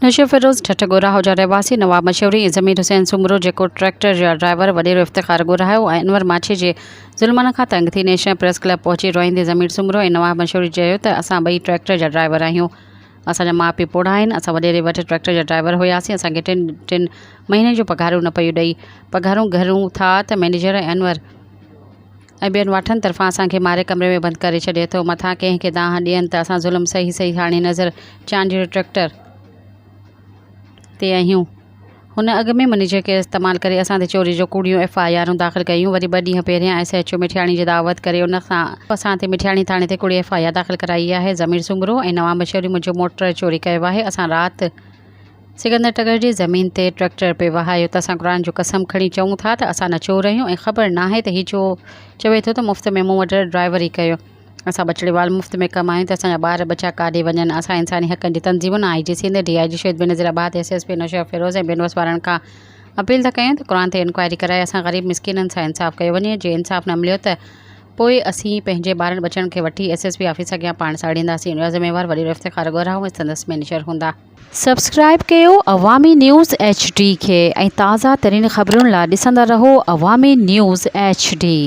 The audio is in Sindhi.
نوشهروفيروز ٺٽ ڳوراهو جا رهواسي نواب مشوري ۽ ضمير حسين سومرو جيڪو ٽريڪٽر جا ڊرائيور وڏيرو افتخار ڳوراهو ۽ انور ماڇي جي ظلمن کان تنگ ٿي نيشنل پريس ڪلب پهچي روئيندي ضمير سومرو ۽ نواب مشوري چيو ته اسان ٻئي ٽريڪٽر جا ڊرائيور آهيون اسان جا ماء پيء پوڙها آهن اسان وڏيري وٽ ٽريڪٽر جا ڊرائيور هياسين اسان کي ٽن ٽن مهينن جون پگهارون نه پيون ڏئي پگهارون گهرون ٿا ته مئنيجر ۽ انور ۽ ٻين واٺن طرفان اسان کي ماري ڪمري ۾ بند ڪري ڇڏي اٿو. مٿان ڪنهن کي دانهن ڏين ته اسان ظلم سهي سهي هاڻي نظر چانڊيو ٽريڪٽر تي آهيون. هن اڳ ۾ منيجر کي استعمال ڪري اسان تي چوري جو ڪوڙيون ايف I آرون داخل ڪيون وري ٻه ڏينهن پهريان ايس ايڇ او مٺياڻي جي دعوت ڪري ان سان اسان تي مٺياڻي ٿاڻي تي ڪوڙي ايف I R داخل ڪرائي آهي. ضمير سومرو ۽ نواب مشوري منهنجو موٽر چوري ڪيو آهي. اسان رات سڪندر ٽڳڙ جي زمين تي ٽريڪٽر پئي وهايو ته اسان قرآن جو قسم کڻي چئون ٿا ته اسان نه چور آهيون ۽ خبر ناهي ته هي ڇو چوي ٿو ته مفت ۾ مون وٽ ڊرائيوري ڪيو اسان ٻچڙيوال مفت ۾ ڪم آهيون ته اسان جا ٻار ٻچا ڪاڏي وڃن اسان انساني حقن جي تنظيمن I G Sindh D I G Shaheed Benazirabad S S P Naushahro Feroze ۽ ٻين وس وارن کان اپيل ٿا ڪيون ته قرآن تي انڪوائري ڪرائي اسان غريب مسڪينن سان انصاف ڪيو وڃي جي انصاف نه مليو ته پوء اسين پنهنجي ٻارن ٻچڙن کي وٺي ايس ايس پي آفيس اڳيان پاڻ ساڙينداسين ان جا ذميوار وڏيرو افتخار ڳوراهو ۽ سندس مئنيجر هوندا. سبسڪرائيب ڪيو عوامي نيوز ايڇ ڊي کي ۽ تازه ترين خبرن لا ڏسندا رهو عوامي نيوز ايڇ ڊي.